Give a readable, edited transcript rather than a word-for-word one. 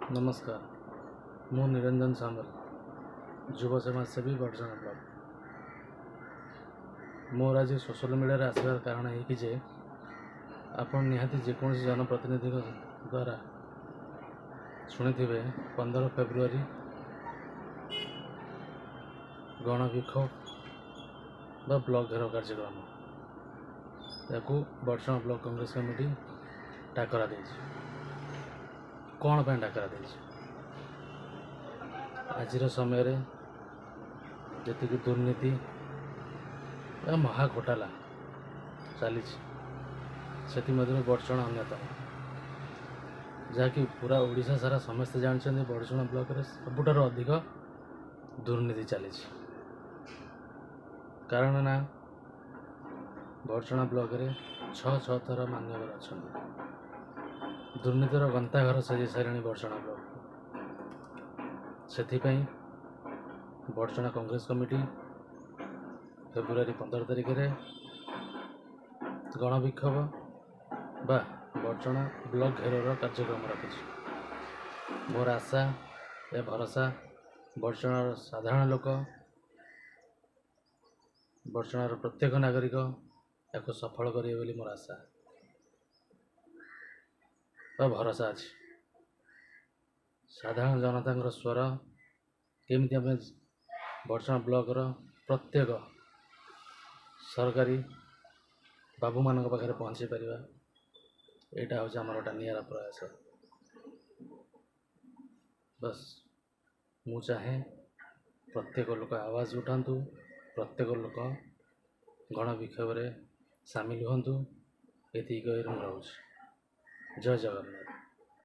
ନମସ୍କାର, ମୁଁ ନିରଞ୍ଜନ ସାମଲ, ଯୁବ ସମାଜସେବୀ, ବଡ଼ଚଣା ବ୍ଲକ। ମୋର ଆଜି ସୋସିଆଲ ମିଡ଼ିଆରେ ଆସିବାର କାରଣ ଏହିକି ଯେ ଆପଣ ନିହାତି ଯେକୌଣସି ଜନପ୍ରତିନିଧିଙ୍କ ଦ୍ୱାରା ଶୁଣିଥିବେ, 15 ଫେବୃଆରୀ ଗଣବିକ୍ଷୋଭ ବା ବ୍ଲକ ଘେରାଉ କାର୍ଯ୍ୟକ୍ରମ। ଏହାକୁ ବଡ଼ଚଣା ବ୍ଲକ କଂଗ୍ରେସ କମିଟି ଡାକରା ଦେଇଛି। କ'ଣ ପାଇଁ ଡାକରା ଦେଇଛି? ଆଜିର ସମୟରେ ଯେତିକି ଦୁର୍ନୀତି ବା ମହା ଘୋଟାଲା ଚାଲିଛି, ସେଥିମଧ୍ୟରୁ ବଡ଼ଚଣା ଅନ୍ୟତମ, ଯାହାକି ପୁରା ଓଡ଼ିଶା ସାରା ସମସ୍ତେ ଜାଣିଛନ୍ତି। ବଡ଼ଚଣା ବ୍ଲକରେ ସବୁଠାରୁ ଅଧିକ ଦୁର୍ନୀତି ଚାଲିଛି। କାରଣ ନା ବଡ଼ଚଣା ବ୍ଲକରେ 6 6 ଥର ମାନ୍ୟବର ଅଛନ୍ତି। ଦୁର୍ନୀତିର ଗନ୍ତାଘର ସାଜି ସାରିଲାଣି ବଡ଼ଚଣା ବ୍ଲକ। ସେଥିପାଇଁ ବଡ଼ଚଣା କଂଗ୍ରେସ କମିଟି ଫେବୃଆରୀ 15 ତାରିଖରେ ଗଣବିକ୍ଷୋଭ ବା ବଡ଼ଚଣା ବ୍ଲକ ଘେରାଉର କାର୍ଯ୍ୟକ୍ରମ ରଖିଛି। ମୋର ଆଶା ଏ ଭରସା, ବଡ଼ଚଣାର ସାଧାରଣ ଲୋକ, ବଡ଼ଚଣାର ପ୍ରତ୍ୟେକ ନାଗରିକ ଏହାକୁ ସଫଳ କରିବେ ବୋଲି ମୋର ଆଶା ବା ଭରସା ଅଛି। ସାଧାରଣ ଜନତାଙ୍କର ସ୍ୱର କେମିତି ଆମେ ବଡ଼ଚଣା ବ୍ଲକର ପ୍ରତ୍ୟେକ ସରକାରୀ ବାବୁମାନଙ୍କ ପାଖରେ ପହଞ୍ଚାଇ ପାରିବା, ଏଇଟା ହେଉଛି ଆମର ଗୋଟେ ନିଆରା ପ୍ରୟାସ। ବାସ୍, ମୁଁ ଚାହେଁ ପ୍ରତ୍ୟେକ ଲୋକ ଆୱାଜ ଉଠାନ୍ତୁ, ପ୍ରତ୍ୟେକ ଲୋକ ଗଣବିକ୍ଷୋଭରେ ସାମିଲ ହୁଅନ୍ତୁ। ଏତିକି କହି ମୁଁ ରହୁଛି। ଜୟ ଜଗନ୍ନାଥ।